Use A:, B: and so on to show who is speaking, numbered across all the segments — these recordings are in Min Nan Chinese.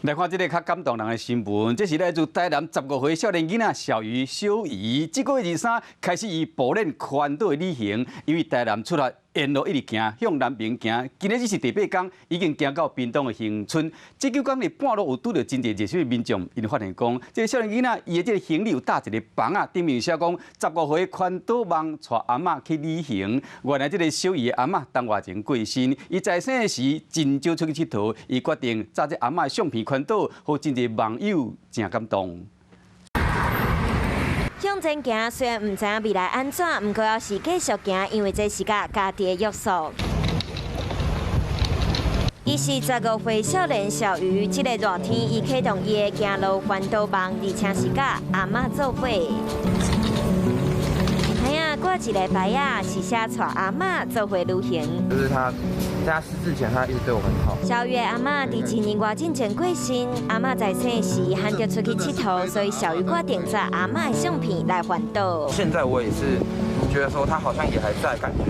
A: 來看這个較感動人的新聞，這是來自台南15歲少年囡仔小魚小怡，這個月23開始伊步練環島的旅行，因為台南出發，沿路一直行，向南邊行，今日只是第八工，已經行到屏東的恆春。這九工佇半路有拄著真濟熱心的民眾，𪜶發現講，這个少年囡仔伊的這个行李有搭一个房仔，頂面寫講十五歲環島夢帶阿嬤去旅行。原來這个小魚的阿嬤冬外前過身，伊在生的時真少出去𨑨迌，伊決定紮這阿嬤的相片環島，予真濟網友誠感動。
B: 向前行，雖然毋知影未來按怎，毋過猶是繼續行，因為這是佮家己的約束。伊是15歲少年小魚，這个熱天伊啟動伊的行路環島夢，而且是佮阿嬤做伙。知影掛一个牌仔，是寫帶阿嬤做伙旅行。
C: 就是他，在他失智前，他一直對我很好。
B: 小魚的阿嬤佇一年外進前過身，阿嬤在生時罕著出去𨑨迌，所以小魚決定紮阿嬤的相片來環島。
C: 現在我也是覺得說，他好像也還在，感覺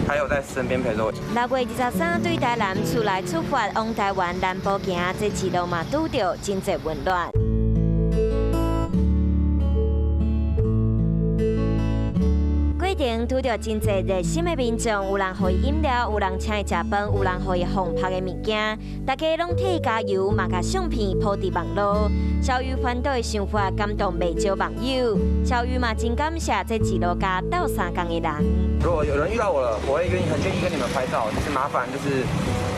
C: 還有在身邊陪着我。
B: 6月23對台南厝內出發往台灣南部行，這一路嘛拄著真濟溫暖。過程拄著真濟熱心的民眾，有人予伊飲料，有人請伊食飯，有人予伊放曝的物件，大家攏替伊加油，嘛共相片 po 佇網路。小魚環島的想法感動袂少網友，小魚嘛真感謝這一路共鬥相共的人。
C: 如果有人遇到我了，我會願意很願意跟你們拍照，就是麻煩就是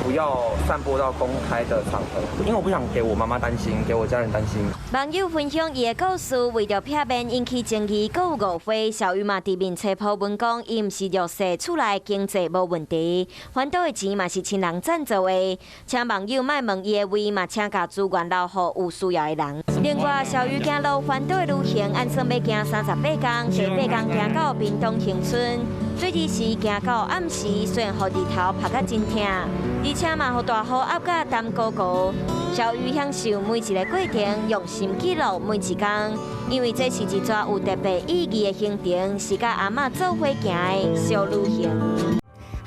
C: 不要散播到公開的場合，因為我不想給我媽媽擔心，給我家人擔心。
B: 網友分享伊的故事，為著避免引起爭議，閣有誤會，小魚嘛佇面冊 po 文講，伊毋是弱勢，厝內經濟無問題，環島的錢嘛是親人贊助的，請網友莫問伊的位，嘛請共資源留予有需要的人。另外，小魚行路環島的旅行，按算欲行38工，第八工行到屏東恆春，對彼時行到暗時，雖然予日頭曝甲真疼，而且嘛予大雨壓甲澹糊糊。小魚享受每一个過程，用心記錄每一工，因為這是一逝有特別意義的行程，是佮阿嬤做伙行的小旅行。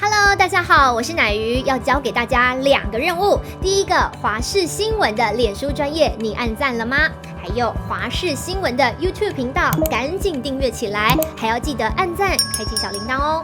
D: Hello，大家好，我是乃瑜，要交給大家兩個任務。第一個，華視新聞的臉書專頁，你按讚了嗎？還有華視新聞的 YouTube 頻道，趕緊訂閱起來，還要記得按讚，開啟小鈴鐺哦。